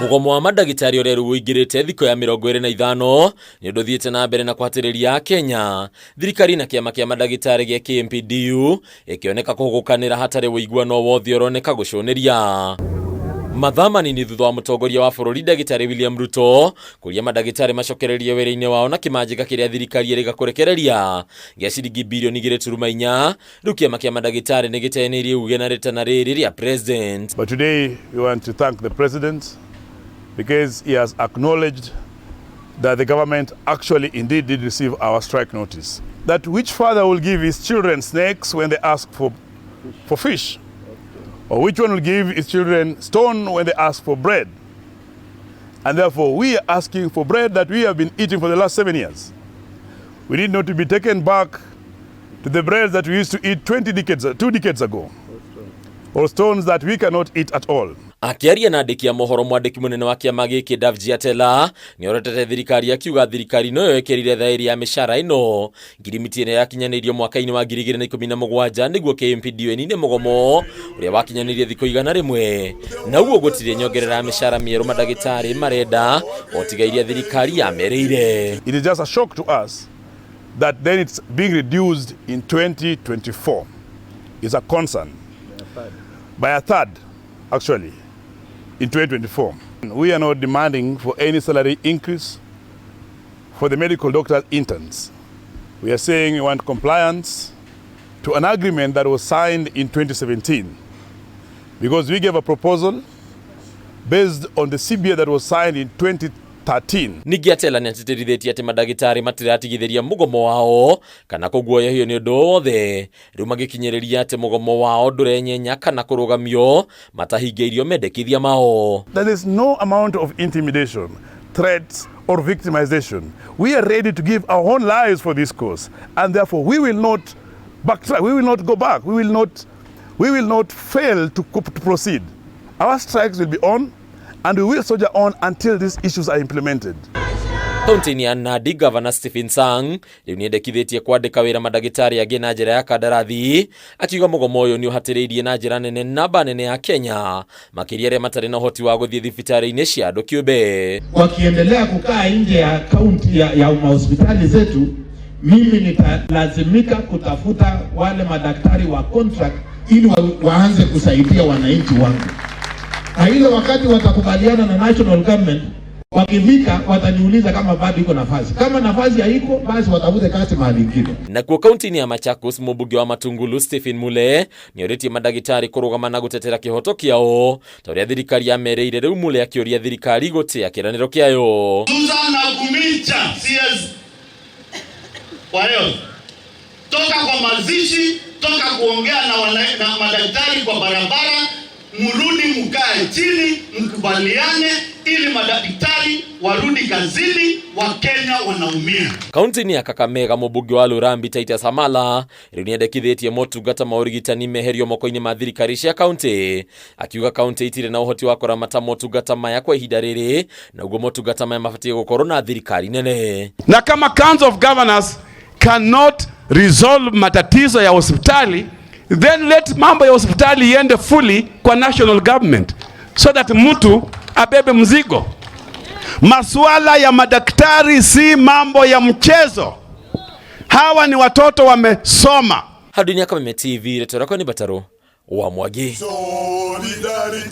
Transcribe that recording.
Mũgomo wa mandagĩtarĩ ũrĩa rĩu ũingĩrĩte thikũ ya 25 nĩ ũndũ ũthiĩte na mbere na kũhatĩrĩria Kenya. Thirikari na kĩama kĩa mandagĩtarĩ gĩa KMPDU ĩkĩoneka kũhũgũkanĩra hatarĩ ũiguano wothe ũroneka gũcũnĩria. Mathaa manini thutha wa mũtongoria wa bũrũri Ndagĩtarĩ William Ruto kũria mandagĩtarĩ macokererie wĩra-inĩ wao na kĩmanjĩka kĩrĩa thirikari ĩrĩga kũrekereria gĩa ciringi birioni 2.4, rĩu kĩama kĩa mandagĩtarĩ nĩ gĩteanĩirie uge na rĩtana rĩrĩ rĩa president. But today we want to thank the president because he has acknowledged that the government actually indeed did receive our strike notice. That which father will give his children snakes when they ask for fish? Or which one will give his children stone when they ask for bread? And therefore we are asking for bread that we have been eating for the last 7 years. We need not to be taken back to the bread that we used to eat 2 decades ago, or stones that we cannot eat at all. Akĩaria na andĩki a mohoro, mwandĩki mũnene wa kĩama gĩkĩ Davji Atela nĩorotete thirikari, akiuga thirikari noyo ĩkĩrire thaĩri ya mĩcara ĩno ngirimiti ĩrĩa yakinyanĩirio mwaka-inĩ wa 2017 nĩguo KMPDU ĩnine mũgomo ũrĩa wakinyanĩirie thikũ 100, na ũguo gũtirĩ nyongerera ya mĩcara mĩerũ mandagĩtarĩ marenda o tiga iria thirikari yamerĩire. It is just a shock to us that then it's being reduced in 2024. It's a concern. By a third, actually, in 2024. We are not demanding for any salary increase for the medical doctor interns. We are saying we want compliance to an agreement that was signed in 2017, because we gave a proposal based on the CBA that was signed in 2013. Ningĩ Atela nĩatĩtĩrithĩtie atĩ mandagĩtarĩ matiratigithĩria mũgomo wao kana kũguoyohio nĩ ũndũ wothe, rĩu magĩkinyĩrĩria atĩ mũgomo wao ndũrenyenya kana kũrũgamio matahingĩirio mendekithia mao. There is no amount of intimidation, threats, or victimization. We are ready to give our own lives for this cause, and therefore we will not backtrack, we will not go back, we will not fail to proceed. Our strikes will be on, and we will soldier on until these issues are implemented. Kaunti-inĩ ya Nandi, Gavana Stephen Sang rĩu nĩendekithĩtie kwandĩka wĩra mandagĩtarĩ angĩ na njĩra ya kandarathi, akiuga mũgomo ũyũ nĩ ũhatĩrĩirie na njĩra nene namba nene ya Kenya, makĩria arĩa matarĩ na ũhoti wa gũthiĩ thibitarĩ-inĩ cia andũ kĩũmbe. Wakiendelea kukaa nje ya kaunti ya mahospitali zetu, mimi nitalazimika kutafuta wale madaktari wa contract ili waanze kusaidia wananchi wangu, na ile wakati watakubaliana na national government, wakifika wataniuliza kama bado iko nafasi. Kama nafasi haiko, basi watafute kazi mahali ingine. Nakuo kaunti-inĩ ya Machakos, mũmbunge wa Matungulu Stephen Mule nĩorĩtie mandagĩtarĩ kũrũgama na gũtetera kĩhoto kĩao ta ũrĩa thirikari yamerĩire, rĩu Mule akĩũria thirikari gũtĩa kĩĩranĩro kĩayo. Susan Nakhumicha, CS wa health, toka kwa mazishi, toka kuongea na madaktari kwa barabara, mrudi mkae chini, mkubaliane ili madaktari warudi kazini. Wakenya wanaumia. Kaunti-inĩ ya Kakamega, mũmbunge wa Lurambi Titus Hamala rĩu nĩendekithĩtie motungata ma ũrigitani meherio moko-inĩ ma thirikari cia kaunti, akiuga kaunti itirĩ na ũhoti wa kũramata motungata maya kwa ihinda rĩrĩ, na ũguo motungata maya mabatiĩ gũkorwo na thirikari nene. Na kama Council of Governors cannot resolve matatizo ya hospitali, then let mambo ya hospitali iende fully kwa national government so that mtu abebe mzigo. Masuala ya madaktari si mambo ya mchezo. Hawa ni watoto wamesoma. Handũ-inĩ ya Kameme TV, rĩtwa rĩakwa nĩ Batarũ wa Mwangi. Solidarity.